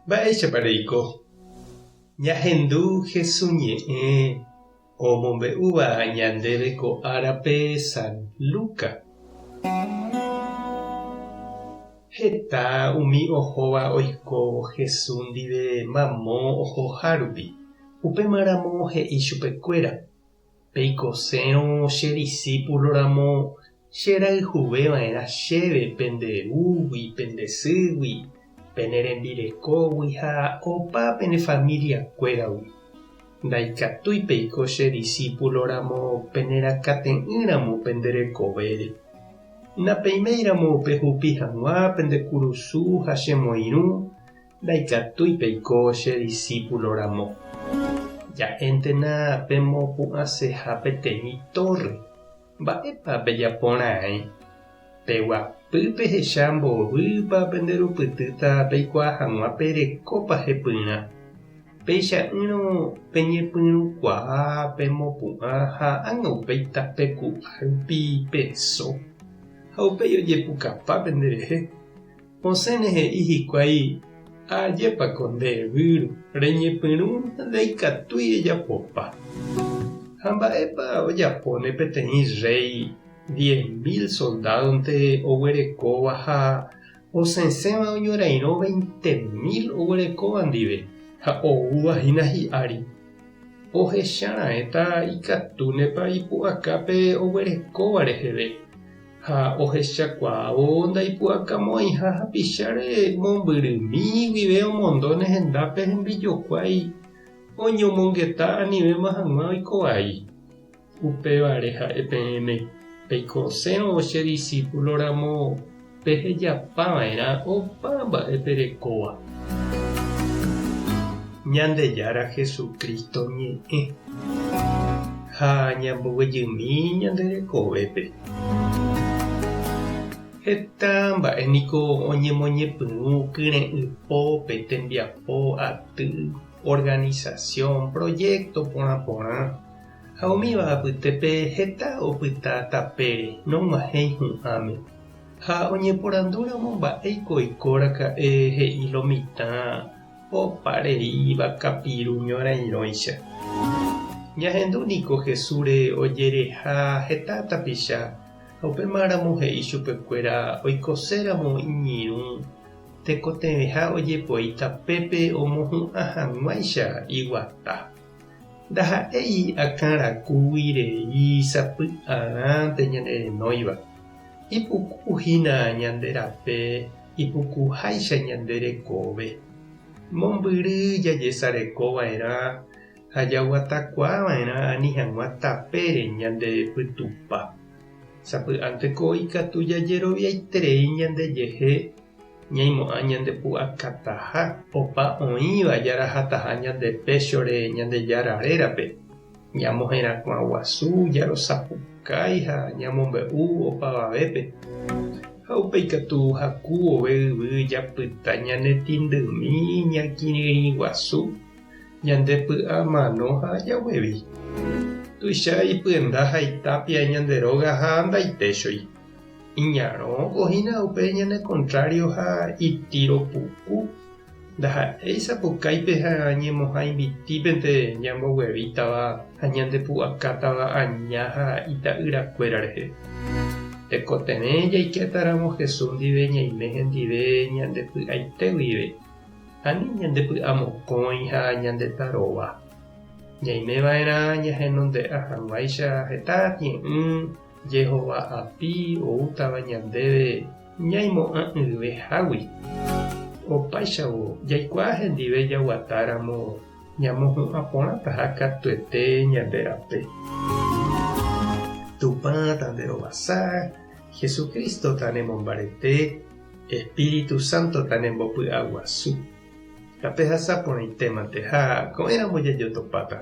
Mba'éichapa reiko? Ñahendu Hesu ñe'ẽ omombe'úva ñandéve ko árape San Luca. Heta umi ohóva oiko Hesu ndive mamo ohoha rupi. Upémaramo he'i chupekuéra, Peikosérõ che disípulo ramo Che rayhuve va'erã chéve pende rúgui, pende sýgui, pene rembirekógui ha opa pene familia-kuéragui. Ndaikatúi peiko che disípulo ramo penerakate'ỹ ramo pende rekovére. Napeiméi ramo pehupi hag̃ua pende kurusu ha chemoirũ, Ndaikatúi peiko che disípulo ramo. Ja'éntena pemopu'ãseha peteĩ tórre. Mba'épa pejapo raẽ? Peguapy pehecha mbovýpa penderupytýta peikuaa hag̃ua perekópa hepyrã. Peicha'ỹrõ peñepyrũkuaa pemopu'ã ha ág̃a upéi tapeku'a rupi peso, ha upéi ojepukapa penderehe. Osẽne he'i hikuái, Ajépa ko nde výro, reñepyrũ ndaikatúi ejapopa. Ha mba'épa ojapóne peteĩ rréi 10,000 soldádonte oguerekóva ha osẽsẽva oñorairõ 20,000 oguerekóva ndive ha oúva hína hi'ári? Ohecha raẽta ikatúnepa ipu'aka pe oguerekóva reheve. Ha ohechakuaávo ndaipu'akamo'ãiha hapicháre mombyrymi guive omondóne hendápe hembijokuái oñomongeta anivéma hag̃ua oiko vai. Upévare ha'e peẽme, peikosérõ che disípulo ramo pehejapa va'erã opa mba'e perekóva. Ñandejára Jesucristo ñe'ẽ ha ñamboguejymi ñande rekovépe. Heta mba'e niko oñemoñepyrũ kyre'ỹpópe tembiapo aty, organización, proyecto porã porã ha umíva apytépe heta opyta tapére nog̃uahẽi hu'ãme. Ha oñeporandúramo mba'éiko oiko raka'e he'i lo mitã opa rei vakapiru ñorairõicha. Ñahendu niko Jesúsre ojereha heta tapicha ha upémaramo he'i chupekuéra oikoséramo iñirũ tekotevẽha ojepoi tapépe omohu'ã hag̃uáicha iguata. Ndaha'éi akãrakúgui rei sapy'arãnte ñanerenóiva. Ipuku hína ñande rape ipukuháicha ñande rekove. Mombyry jajesareko va'erã ha jaguatakuaa va'erã ani hag̃ua tapére ñande pytupa. Sapy'ánteko ikatu jajeroviaiterei ñandejehe ñaimo'ã ñande pu'akataha opa oĩva jarahataha ñande péchore Ñandejára rérape, ñamoherakuã guasu, jarosapukái ha ñamombe'u opavavépe. Ha upéi katu haku vove yvy japyta ñane tĩndymi ñakirirĩ guasu, ñande py'a mano ha jaguevi. Tuicha ipyenda ha itápia ñande róga ha ndaitéchoi. Iñarõko hína upe ñane kontrário ha itíro puku, ndaha'éi sapukáipe ha ñemohãimbitípente ñamboguevítava ha ñandepu'akátava aña ha ita'yrakuéra rehe. Tekotevẽ jaikétaramo Jesús ndive ñaime hendive ñande py'aite guive, ani ñandepy'amokõi ha ñandetarova. Ñaime va'erã ñahenonde'a hag̃uáicha heta tie'ỹ Jehová api oútava ñandéve ñaimo'ã'ỹve hágui. Opáichavo jaikuaa hendive jaguatáramo ñamohu'ã porãtaha katuete ñande rape. Tupã tanderovasa, Jesucristo tanemombarete, Espíritu Santo tanembopy'aguasu. Tapehasa porãitémante ha ko'ẽramo jajotopáta.